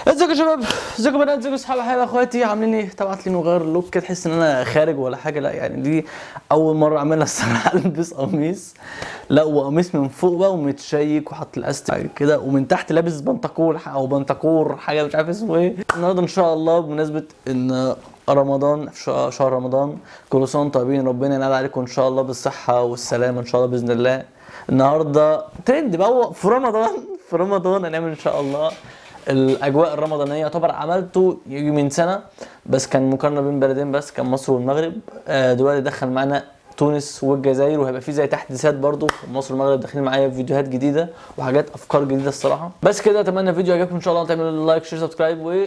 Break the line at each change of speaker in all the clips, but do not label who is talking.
ازيكم يا شباب، ازيكم بنات، ازيكم اصحابي، حبايبي، اخواتي، عاملين ايه؟ طبعا لي مغير ال look كده، تحس ان انا خارج ولا حاجة. لا يعني دي اول مرة اعملها الصراحة، البس قميص، لا وقميص من فوق بقى ومتشيك وحاطط الاستك كده، ومن تحت لابس بنتكور او بنتكور حاجة مش عارف اسمه ايه. النهارده ان شاء الله بمناسبة ان رمضان، شهر رمضان، كل سنة وانتم طيبين، ربنا ينعم عليكم ان شاء الله بالصحة والسلامة ان شاء الله باذن الله. النهارده ترند بقى هو في رمضان، في رمضان هنعمل ان شاء الله الاجواء الرمضانية. يعتبر عملته يجي من سنة، بس كان مقارنة بين بلدين بس، كان مصر والمغرب. دلوقتي دخل معانا تونس والجزائر، وهيبقى في زي تحديثات برضو. مصر والمغرب داخلين معايا في فيديوهات جديدة وحاجات افكار جديدة الصراحة. بس كده، اتمنى الفيديو يعجبكم ان شاء الله، تعملوا like share subscribe و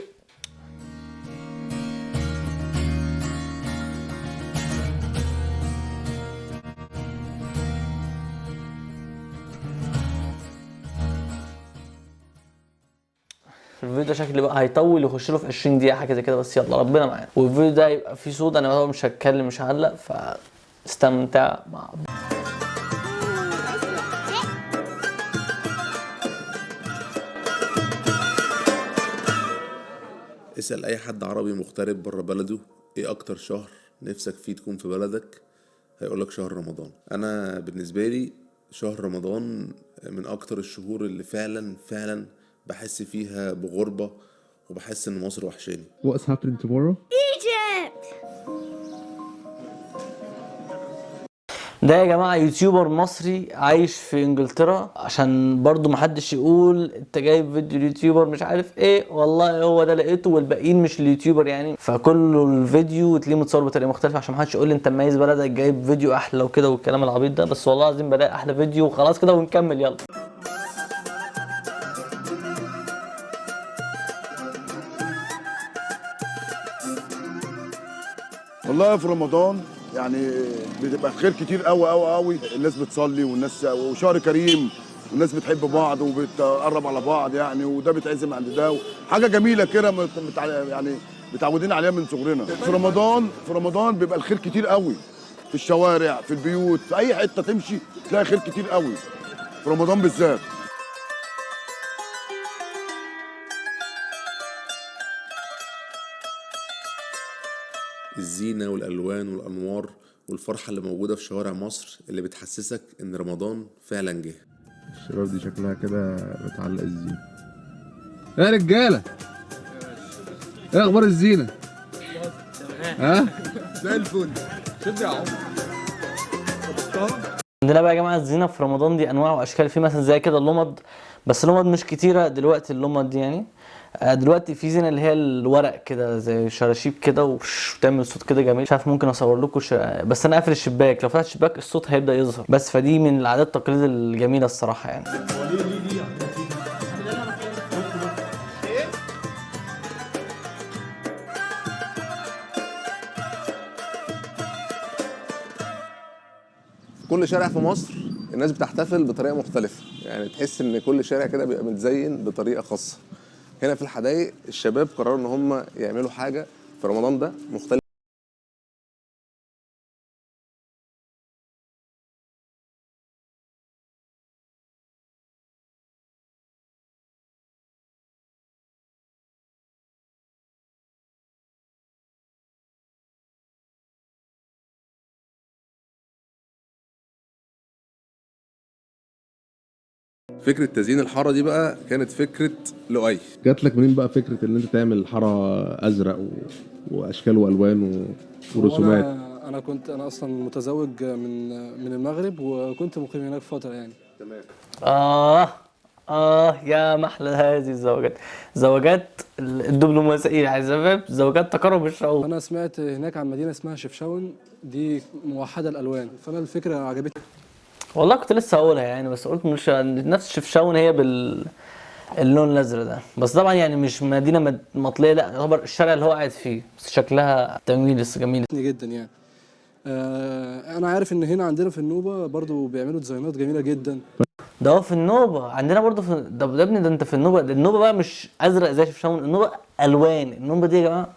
الفيديو ده شكلي بقى هيطول، يخش له في 20 دقيقة حاجة زي كده، بس يلا ربنا معانا. والفيديو ده هيبقى فيه صوت، انا مش هتكلم مش هعلق، فاستمتع مع
اسأل أي حد عربي مغترب بره بلده إيه أكتر شهر نفسك فيه تكون في بلدك، هيقولك شهر رمضان. أنا بالنسبة لي شهر رمضان من أكتر الشهور اللي فعلا فعلا بحس فيها بغربة، وبحس إن مصر وحشاني.
What's happening tomorrow?
Egypt!
ده يا جماعة YouTuber مصري عايش في انجلترا، عشان برضو محدش يقول انت جايب فيديو YouTuber مش عارف ايه، والله هو ده لقيته والباقيين مش ال YouTuber يعني. فكل الفيديو تلاقيه متصور بطريقة مختلفة عشان محدش يقول لي انت مميز بلدك جايب فيديو احلى وكده والكلام العبيط ده. بس والله العظيم بلاقي احلى فيديو وخلاص كده ونكمل يلا.
والله في رمضان يعني بتبقى خير كتير قوي قوي قوي، الناس بتصلي والناس، وشهر كريم والناس بتحب بعض وبتقرب على بعض يعني، وده بيتعزم عند ده، حاجة جميلة كده يعني متعودين عليها من صغرنا. في رمضان، في رمضان بيبقى الخير كتير قوي في الشوارع، في البيوت، في اي حتة تمشي تلاقي خير كتير قوي في رمضان بالذات.
الزينة والألوان والأنوار والفرحة اللي موجودة في شوارع مصر اللي بتحسسك إن رمضان فعلا جه.
الشباب دي شكلها كده بتعلق الزينة. يا رجالة، ايه اخبار الزينة؟ ها؟
زي الفل.
عندنا بقى يا جماعة الزينة في رمضان دي انواع واشكال، في مثلا زي كده اللمض، بس اللمض مش كتيرة دلوقتي اللمض دي يعني. دلوقتي في زينة اللي هي الورق كده زي شراشيب كده وتعمل صوت كده جميل، مش عارف ممكن اصور لكم بس انا قافل الشباك، لو فتحت الشباك الصوت هيبدا يظهر بس. فدي من العادات التقليد الجميلة الصراحة يعني.
في كل شارع في مصر الناس بتحتفل بطريقة مختلفة، يعني تحس إن كل شارع كده بيبقى متزين بطريقة خاصة. هنا في الحدايق الشباب قرروا إن هم يعملوا حاجة في رمضان ده مختلفة. فكرة تزيين الحارة دي بقى كانت فكرة لؤي.
جات لك منين بقى فكرة ان انت تعمل حارة ازرق واشكال والوان ورسومات؟
انا كنت انا اصلا متزوج من المغرب، وكنت مقيم هناك فترة يعني.
تمام.
يا محلى هذه الزواجات، زواجات الدبلوماسية، عايز فاهم، زواجات تقارب الشعوب.
انا سمعت هناك عن مدينة اسمها شفشاون، دي موحدة الالوان، فانا الفكرة عجبتني
والله كنت لسه هقولها يعني، بس قلت مش نفس شفشاون هي باللون الازرق ده، بس طبعا يعني مش مدينة مطليه، لا يعتبر الشارع اللي هو قاعد فيه، بس شكلها جميل جميل
جدا يعني. انا عارف ان هنا عندنا في النوبة برضو بيعملوا ديزاينات جميلة جدا.
ده هو في النوبة عندنا برضو في ده يا ابني، ده انت في النوبة، ده النوبة بقى مش ازرق زي شفشاون، النوبة الوان. النوبة دي يا جماعة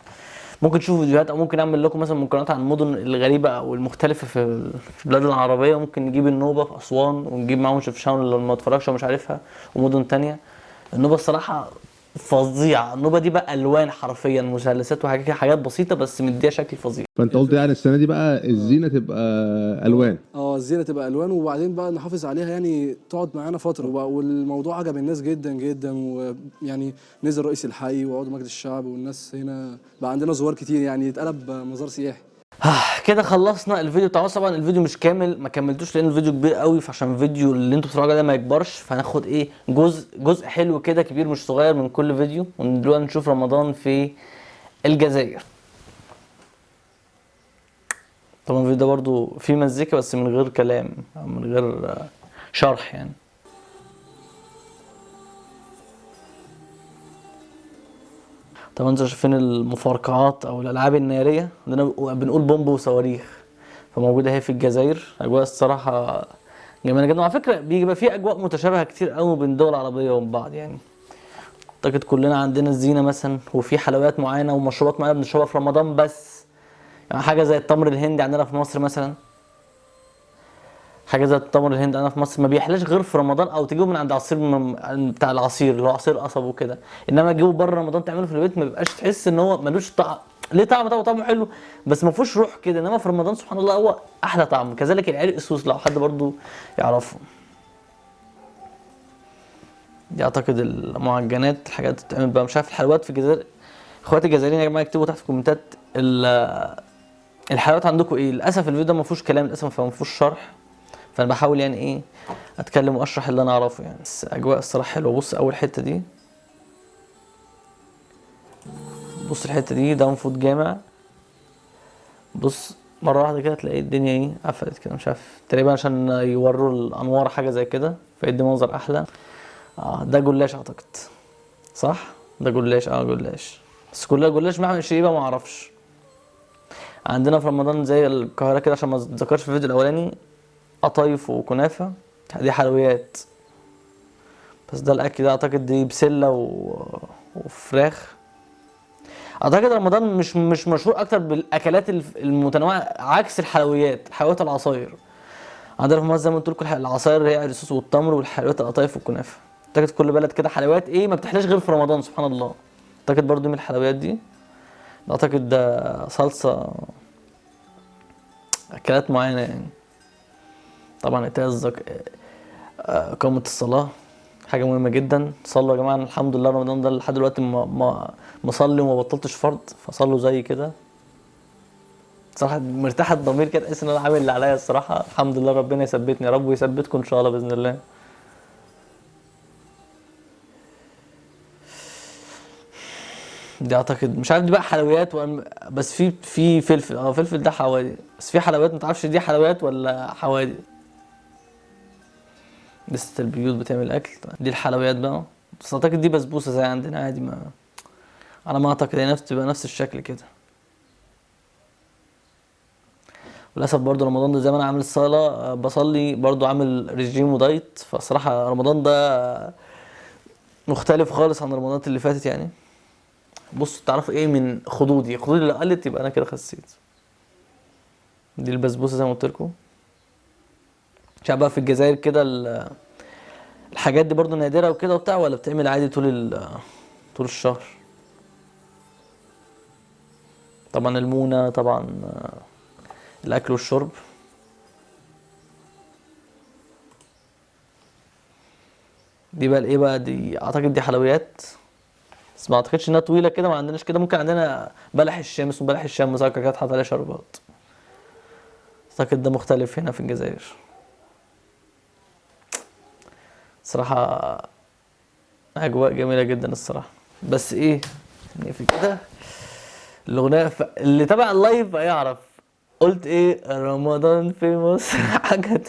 ممكن تشوفوا فيديوهات، او ممكن اعمل لكم مثلا مقارنات عن المدن الغريبة او المختلفة في البلاد العربية. ممكن نجيب النوبة في اسوان ونجيب معاهم شفشاون اللي ما اتفرجش ومش عارفها، ومدن تانية. النوبة الصراحة فظيعة. النوبة دي بقى الوان حرفيا، مثلثات وحاجات كده، حاجات بسيطة بس مديها شكل فظيع.
فانت قلت يعني السنة دي بقى الزينة تبقى الوان.
الزينة تبقى الوان، وبعدين بقى نحافظ عليها يعني تقعد معانا فترة. والموضوع عجب الناس جدا جدا، ويعني نزل رئيس الحي وعضو مجلس الشعب والناس هنا بقى عندنا زوار كتير، يعني اتقلب مزار سياحي.
كده خلصنا الفيديو بتاع. طبعا الفيديو مش كامل، ما كملتوش لان الفيديو كبير قوي، فعشان الفيديو اللي انتوا بتتفرجوا عليه ده ما يكبرش، فهناخد ايه جزء حلو كده كبير مش صغير من كل فيديو. ودلوقتي نشوف رمضان في الجزائر. طبعا الفيديو ده برضو فيه مزيكا بس من غير كلام، من غير شرح يعني. طبعا انتوا شايفين المفرقعات او الالعاب النارية، عندنا بنقول بومب وصواريخ، فموجوده اهي في الجزائر. اجواء الصراحة جميلة جدا، وعلى فكرة بيبقى في اجواء متشابهة كتير قوي بين دول عربية وبين بعض يعني. اعتقد كلنا عندنا الزينة مثلا، وفي حلويات معينة ومشروبات معينة بنشربها في رمضان بس، يعني حاجة زي التمر الهندي عندنا في مصر مثلا، حاجة زي التمر الهندي عندنا في مصر ما بيحلاش غير في رمضان، او تجيبه من عند عصير بتاع العصير اللي هو عصير قصب وكده. انما تجيبه بره رمضان تعمله في البيت ما بيبقاش، تحس ان هو ملوش طعم، ليه طعم طبعا طعمه حلو بس ما فيهوش روح كده. انما في رمضان سبحان الله هو احلى طعم. كذلك العرق السوس لو حد برضو يعرفه. دي اعتقد المعجنات، الحاجات اللي بتتعمل بقى، مش عارف الحلويات في الجزائر. اخواتي الجزائريين يا جماعة اكتبوا تحت في الكومنتات الحلويات عندكم ايه. للاسف الفيديو ده ما فيهوش كلام للاسف، فما فيهوش شرح، فانا بحاول يعني ايه اتكلم واشرح اللي انا اعرفه يعني. بس اجواء الصراحة حلوة. بص اول حتة دي، بص الحتة دي ده المفروض جامع. بص مرة واحدة كده تلاقي الدنيا ايه قفلت كده، مش عارف تقريبا عشان يوروا الانوار حاجة زي كده فيدي منظر احلى. ده جلاش اعتقد، صح؟ ده جلاش، جلاش، بس كلها جلاش محشي ايه بقى ما اعرفش. عندنا في رمضان زي القاهرة كده، عشان ما اتذكرش في الفيديو الاولاني، قطايف وكنافه، دي حلويات بس. ده الاكل ده اعتقد دي بسلة وفراخ. اعتقد رمضان مش مشهور اكتر بالاكلات المتنوعة عكس الحلويات، حلويات العصاير. عندنا في مصر زي ما قلت لكم العصاير هي الرصاص والتمر والحلويات القطايف والكنافه. اعتقد كل بلد كده حلويات ايه ما بتحلاش غير في رمضان سبحان الله. اعتقد برضو من الحلويات دي، اعتقد ده صلصه، اكلات معينة يعني. طبعا اتهز اقامه الصلاة حاجة مهمة جدا. صلوا يا جماعة، الحمد لله رمضان ده لحد دلوقتي ما مصلي وما بطلتش فرض، فصلوا زي كده. صراحة مرتاح الضمير كده، تحس ان انا عامل اللي عليا الصراحة. الحمد لله، ربنا يثبتني يا رب ويثبتكم ان شاء الله باذن الله. دي اعتقد مش عارف دي بقى حلويات بس في فلفل، فلفل ده حوادق، بس في حلويات ما تعرفش دي حلويات ولا حوادق. لسه البيوت بتعمل اكل. دي الحلويات بقى، بس اعتقد دي بسبوسه زي عندنا عادي، ما على ما اعتقد هي تبقى نفس الشكل كده. وللاسف برضو رمضان ده زي ما انا عامل الصلاة بصلي، برضو عامل رجيم ودايت، فصراحة رمضان ده مختلف خالص عن رمضانات اللي فاتت يعني. بصوا تعرفوا ايه من خدودي، خدودي اللي قلت يبقى انا كده خسيت. دي البسبوسه زي ما قلت لكم. مش عارف بقى في الجزائر كده الحاجات دي برضو نادرة وكده وبتاع، ولا بتعمل عادي طول الشهر؟ طبعا المونه، طبعا الاكل والشرب. دي بقى الايه بقى دي، اعتقد دي حلويات بس ما اعتقدش انها طويلة كده، ما عندناش كده. ممكن عندنا بلح الشام، اسمه بلح الشام مسكر كده اتحط عليه شربات. اعتقد ده مختلف هنا في الجزائر. صراحة اجواء جميلة جدا الصراحة. بس ايه نقفل كده الاغنية، اللي تابع ال live هيعرف قلت ايه. رمضان في مصر حاجة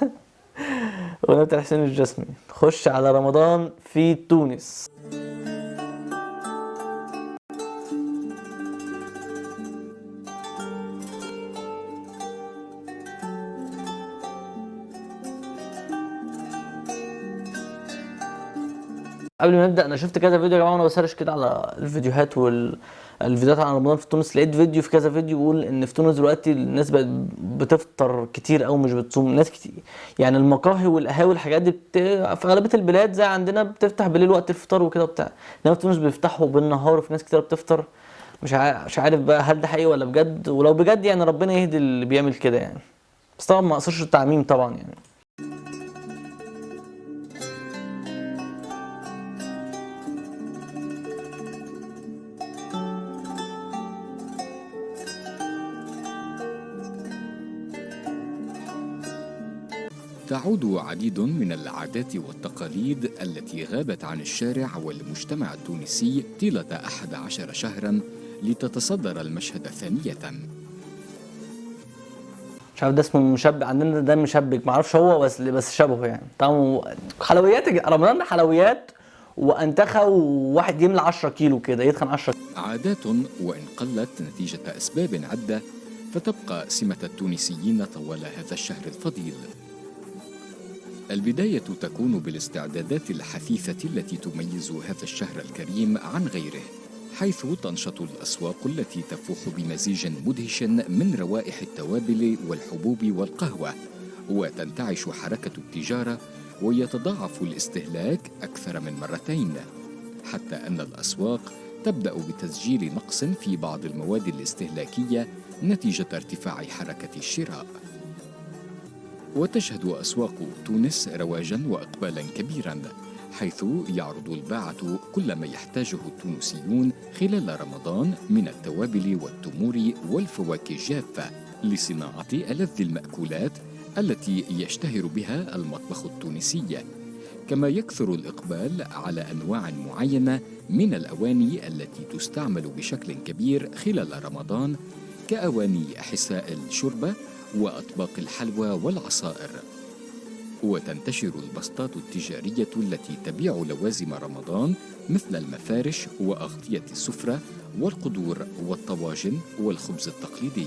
اغنية بتاع حسين الجسمي. خش على رمضان في تونس. قبل ما نبدا، انا شفت كذا فيديو يا جماعة وانا ب search كده على الفيديوهات والفيديوهات عن رمضان في تونس، لقيت فيديو في كذا فيديو بيقول ان في تونس دلوقتي الناس بقت بتفطر كتير او مش بتصوم. ناس كتير يعني المقاهي والقهاوي والحاجات دي في غالبية البلاد زي عندنا بتفتح بالليل وقت الفطار وكده وبتاع، انما في تونس بيفتحوا بالنهار وفي ناس كتير بتفطر. مش عارف بقى هل ده حقيقي ولا بجد، ولو بجد يعني ربنا يهدي اللي بيعمل كده يعني، بس طبعا ما اقصرش التعميم طبعا يعني.
تعود عديد من العادات والتقاليد التي غابت عن الشارع والمجتمع التونسي طيلة 11 شهراً لتتصدر المشهد ثانية.
مش عارف ده اسمه مشبك عندنا، ده مشبك معرفش هو، بس شبهه يعني. طعمه حلويات رمضان ده حلويات وانتخى، وواحد يملى 10 كيلو كده يتخن 10.
عادات وإن قلت نتيجة أسباب عدة فتبقى سمة التونسيين طوال هذا الشهر الفضيل. البداية تكون بالاستعدادات الحثيثة التي تميز هذا الشهر الكريم عن غيره، حيث تنشط الأسواق التي تفوح بمزيج مدهش من روائح التوابل والحبوب والقهوة، وتنتعش حركة التجارة ويتضاعف الاستهلاك أكثر من مرتين، حتى أن الأسواق تبدأ بتسجيل نقص في بعض المواد الاستهلاكية نتيجة ارتفاع حركة الشراء. وتشهد أسواق تونس رواجاً وإقبالاً كبيراً، حيث يعرض الباعة كل ما يحتاجه التونسيون خلال رمضان من التوابل والتمور والفواكه الجافة لصناعة ألذ المأكولات التي يشتهر بها المطبخ التونسي. كما يكثر الإقبال على أنواع معينة من الأواني التي تستعمل بشكل كبير خلال رمضان، كأواني حساء الشوربة وأطباق الحلوى والعصائر. وتنتشر البسطات التجارية التي تبيع لوازم رمضان مثل المفارش وأغطية السفرة والقدور والطواجن والخبز التقليدي.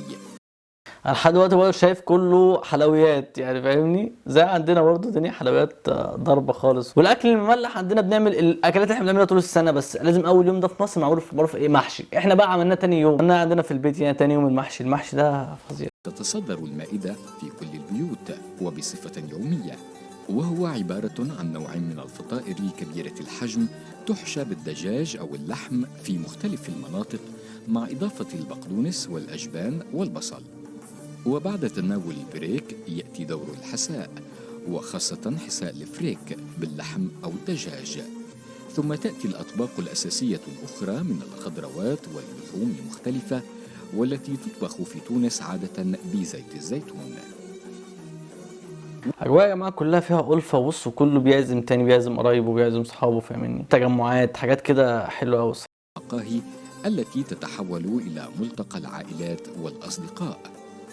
انا لحد دلوقتي برضه شايف كله حلويات يعني، فاهمني؟ زي عندنا برضه دنيا حلويات ضربه خالص. والاكل المملح عندنا بنعمل الاكلات اللي احنا بنعملها طول السنة، بس لازم اول يوم ده في مصر معروف ايه؟ محشي. احنا بقى عملناه تاني يوم، عملناه عندنا في البيت يعني تاني يوم المحشي. المحشي ده فظيع.
تتصدر المائدة في كل البيوت وبصفة يومية، وهو عبارة عن نوع من الفطائر كبيرة الحجم تحشى بالدجاج أو اللحم في مختلف المناطق مع إضافة البقدونس والأجبان والبصل. وبعد تناول البريك يأتي دور الحساء، وخاصة حساء الفريك باللحم أو الدجاج، ثم تأتي الأطباق الأساسية الأخرى من الخضروات واللحوم المختلفة والتي تطبخ في تونس عادة بزيت الزيتون.
أجواء يا جماعة كلها فيها ألفة، بص، وكله بيعزم تاني، بيعزم قرايبه وبيعزم صحابه، فاهمني؟ تجمعات، حاجات كده حلوة أوي.
المقاهي التي تتحول إلى ملتقى العائلات والأصدقاء،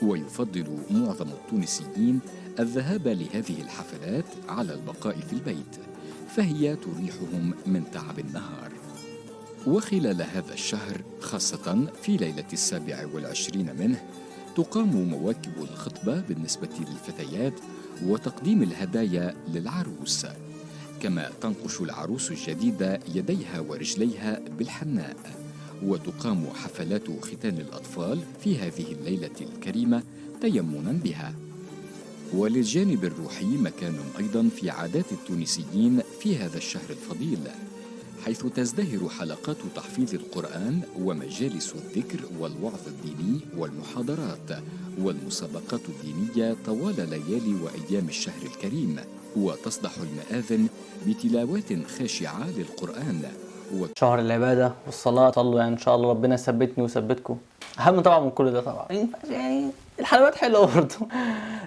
ويفضل معظم التونسيين الذهاب لهذه الحفلات على البقاء في البيت، فهي تريحهم من تعب النهار. وخلال هذا الشهر خاصة في ليلة 27 منه تقام مواكب الخطبة بالنسبة للفتيات وتقديم الهدايا للعروس، كما تنقش العروس الجديدة يديها ورجليها بالحناء، وتقام حفلات ختان الأطفال في هذه الليلة الكريمة تيمنا بها. وللجانب الروحي مكان أيضا في عادات التونسيين في هذا الشهر الفضيل، حيث تزدهر حلقات تحفيظ القرآن ومجالس الذكر والوعظ الديني والمحاضرات والمسابقات الدينية طوال ليالي وأيام الشهر الكريم، وتصدح المآذن بتلاوات خاشعة للقرآن.
شهر العبادة والصلاة، صلوا يعني إن شاء الله ربنا يثبتني ويثبتكم. أهم طبعا من كل ده طبعا يعني الحلويات حلوة برضه،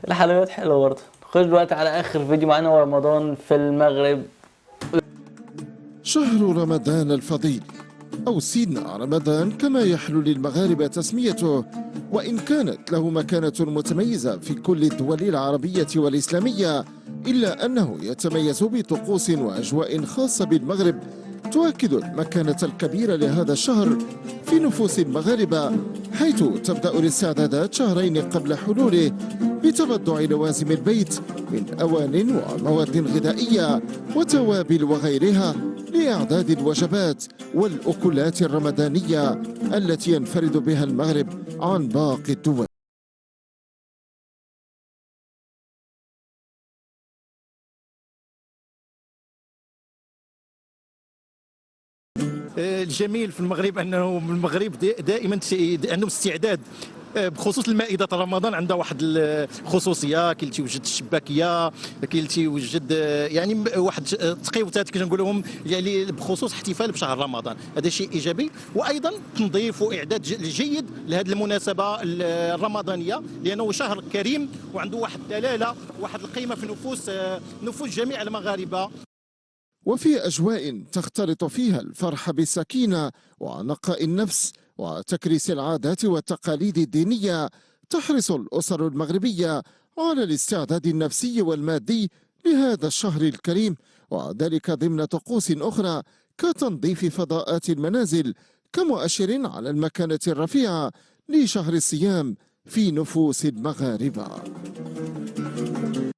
الحلويات حلوة برضه. نخش دلوقتي على آخر فيديو معانا، ورمضان في المغرب.
شهر رمضان الفضيل أو سيدنا رمضان كما يحلو للمغاربة تسميته، وإن كانت له مكانة متميزة في كل الدول العربية والإسلامية، إلا أنه يتميز بطقوس وأجواء خاصة بالمغرب تؤكد المكانة الكبيرة لهذا الشهر في نفوس المغاربة، حيث تبدأ الاستعدادات شهرين قبل حلوله بتبضع لوازم البيت من أوان ومواد غذائية وتوابل وغيرها لإعداد الوجبات والأكلات الرمضانية التي ينفرد بها المغرب عن باقي الدول.
الجميل في المغرب انه المغرب دائما عندهم استعداد بخصوص المائدة رمضان، عندها واحد الخصوصية، كاين اللي تيوجد الشباكيه، كاين اللي تيوجد يعني واحد التقيوتات كي نقول لهم، يعني بخصوص احتفال بشهر رمضان، هذا شيء ايجابي. وايضا تنظيف واعداد جيد لهذه المناسبة الرمضانية، لانه شهر كريم وعنده واحد الدلالة واحد القيمة في نفوس جميع المغاربة.
وفي أجواء تختلط فيها الفرحة بالسكينة ونقاء النفس وتكريس العادات والتقاليد الدينية، تحرص الأسر المغربية على الاستعداد النفسي والمادي لهذا الشهر الكريم، وذلك ضمن طقوس أخرى كتنظيف فضاءات المنازل كمؤشر على المكانة الرفيعة لشهر الصيام في نفوس المغاربة.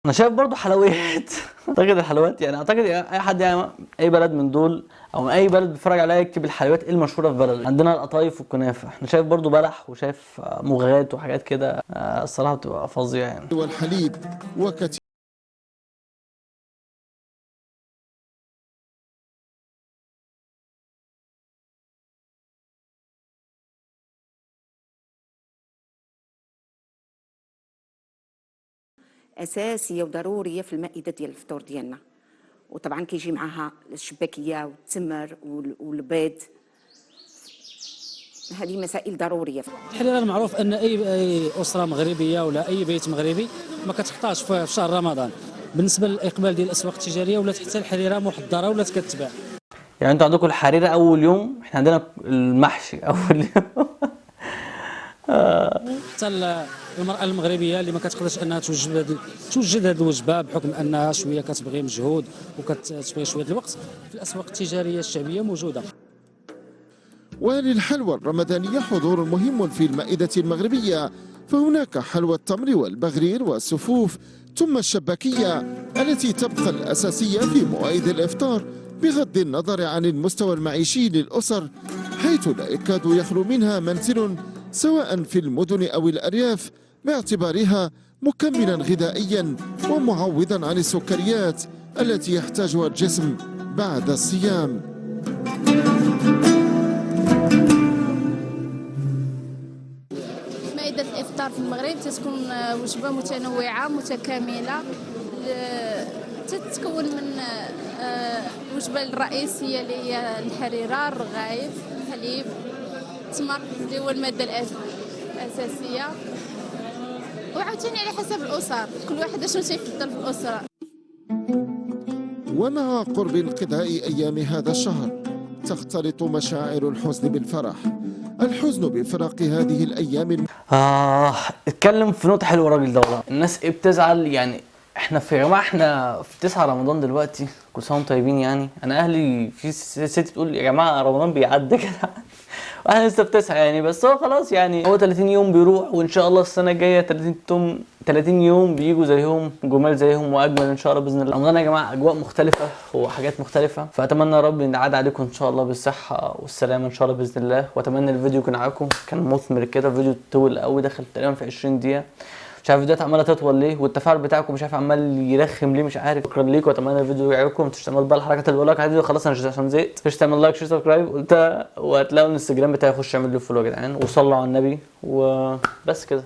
انا شايف برضو حلويات. اعتقد الحلويات يعني اعتقد اي حد يعني اي بلد من دول او من اي بلد بيتفرج عليها يكتب الحلويات ايه المشهورة في بلده. عندنا القطايف والكنافه، احنا شايف برضو بلح وشايف مغات وحاجات كده، الصراحة بتبقى فظيعة يعني.
والحليب وكثير
اساسية وضرورية في المائدة ديال الفطور ديالنا، وطبعا كيجي معها الشباكيه والتمر والبيض، هذه مسائل ضرورية.
الحريره المعروف ان اي اسره مغربية ولا اي بيت مغربي ما كتقطعش في شهر رمضان. بالنسبة للاقبال ديال الاسواق التجارية ولات حتى الحريره محضرة ولات كتباع.
يعني انتوا عندكم الحريره اول يوم، احنا عندنا المحشي اول يوم.
حتى المرأة المغربية اللي ما كتقدرش انها توجد هذه الوجبة بحكم انها شوية كتبغي مجهود وكتبغي شوية الوقت، في الاسواق التجارية الشعبية موجودة.
وللحلوى الرمضانية حضور مهم في المائدة المغربية، فهناك حلوى التمر والبغرير والسفوف، ثم الشباكية التي تبقى الأساسية في موائد الإفطار بغض النظر عن المستوى المعيشي للأسر، حيث لا يكاد يخلو منها منزل سواء في المدن أو الأرياف، باعتبارها مكملا غذائيا ومعوضا عن السكريات التي يحتاجها الجسم بعد الصيام.
مائدة الإفطار في المغرب تتكون وجبة متنوعة متكاملة، تتكون من الوجبة الرئيسية اللي هي الحريرة، الرغايف، الحليب، التمر اللي هو المادة الأساسية، وعاوتاني على حسب الأسر كل واحد شنو تيفضل في الأسرة.
ومع قرب انقضاء أيام هذا الشهر تختلط مشاعر الحزن بالفرح، الحزن بفراق هذه الأيام.
اتكلم في نقطة حلوة الراجل ده والله. الناس ايه بتزعل يعني؟ احنا في يا جماعة احنا في 9 رمضان دلوقتي، كل سنة وانتم طيبين يعني. انا اهلي في ست بتقول يا جماعة رمضان بيعدي كده واحنا لسه في 9 يعني، بس هو خلاص يعني هو 30 يوم بيروح، وان شاء الله السنة الجاية 30 يوم بيجوا زيهم، جمال زيهم واجمل ان شاء الله باذن الله. رمضان يا جماعة اجواء مختلفة وحاجات مختلفة، فاتمنى يا رب ينعاد عليكم ان شاء الله بالصحة والسلامة ان شاء الله باذن الله. واتمنى الفيديو يكون عاجبكم، كان مثمر كده، فيديو طويل قوي دخل تقريبا في 20 دقيقة، مش عارف الفيديوهات عماله تطول ليه، والتفاعل بتاعكم مش عارف عمال يرخم ليه، مش عارف. شكرا ليكم، واتمنى الفيديو يعجبكم. مش تعملوا بقى الحركات اللي بقول لك على الفيديو، خلاص انا عشان زهقت. مش تعمل like share subscribe قلتها، وهتلاقوا الانستجرام بتاعي، خش اعمل له follow يا جدعان، وصلوا على النبي وبس كده.